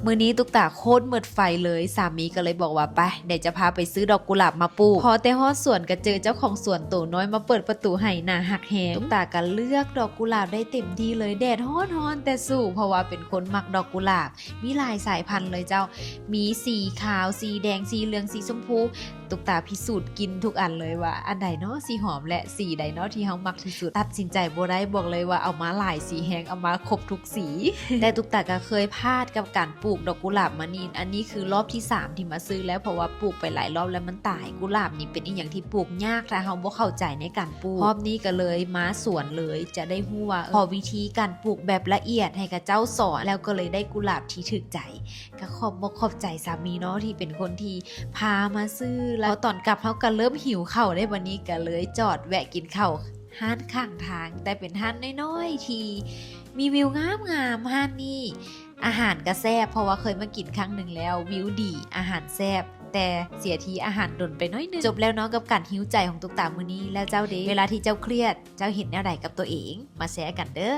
ມື້ນີ້ຕຸກຕາໂຄດໝົດໄຟເລີຍ ສາມີກໍເລີຍບອກວ່າ ໄປ ດຽວຈະພາໄປຊື້ດອກກຸຫຼາບມາປູກ. ພໍແຕ່ຮອດສວນກໍເຈີເຈົ້າຂອງສວນໂຕນ້ອຍມາເປີດປະຕູໃຫ້ ໜ້າຮັກແຮງ. ຕຸກຕາກໍເລືອກດອກກຸຫຼາບໄດ້ເຕັມທີ່ເລີຍ ແດດຮ້ອນໆແຕ່ສູ້ ເພາະວ່າເປັນຄົນມັກດອກກຸຫຼາບ ມີຫຼາຍສາຍພັນເລີຍເຈົ້າ ມີສີຂາວ ສີແດງ ສີເຫຼືອງ ສີຊົມພູ. ຕຸກຕາພິສູດກິ່ນທຸກອັນເລີຍວ່າ ອັນໃດເນາະສີຫອມ ແລະ ສີໃດເນາະທີ່ເຮົາມັກທີ່ສຸດ. ຕັດສິນໃຈບໍ່ໄດ້ ບອກເລີຍວ່າເອົາມາຫຼາຍສີແຮງ ເອົາມາຄົບທຸກສີ. ແຕ່ຕຸກຕາກໍເຄີຍພາດກັບການປູກດອກກຸຫຼາບມານີ້ ອັນນີ້ຄືລອບທີສາມທີ່ມາຊື້ແລ້ວ ເພາະວ່າປູກໄປຫຼາຍລອບແລ້ວມັນຕາຍ. ກຸຫຼາບນີ້ເປັນອີ່ຫຍັງທີ່ປູກຍາກ ຖ້າເຮົາບໍ່ເຂົ້າໃຈໃນການປູກ. ຮອບນີ້ກໍເລີຍມາສວນເລີຍ ຈະໄດ້ຮູ້ວ່າ ຂໍວິທີການປູກແບບລະອຽດໃຫ້ເຂົາເຈົ້າສອນ ແລ້ວກໍເລີຍໄດ້ກຸຫຼາບທີ່ຖືກໃຈ. ກໍຂອບມົກຂອບໃຈສາມີເນາະ ທີ່ເປັນຄົນທີ່ພາມາຊື້ ແລ້ວຕອນກັບເຮົາກໍເລີ່ມຫິວເຂົ້າເດ້. ບັດນີ້ກໍເລີຍຈອດແວະກິນເຂົ້າຮ້ານຂ້າງທາງ ແຕ່ເປັນຮ້ານນ້ອຍໆທີ່ມີວິວງາມໆ. ຮ້ານນີ້ອາຫານກໍແຊບ ເພາະວ່າເຄີຍມາກິນຄັ້ງໜຶ່ງແລ້ວ ວິວດີ ອາຫານແຊບ ແຕ່ເສຍທີອາຫານດົນໄປໜ້ອຍໜຶ່ງ. ຈົບແລ້ວເນາະກັບການຫິວໃຈຂອງຕຸກຕາມື້ນີ້. ແລ້ວເຈົ້າເດ ເວລາທີ່ເຈົ້າຄຽດ ເຈົ້າເຮັດແນວໃດກັບຕົວເອງ? ມາແຊກັນເດີ້.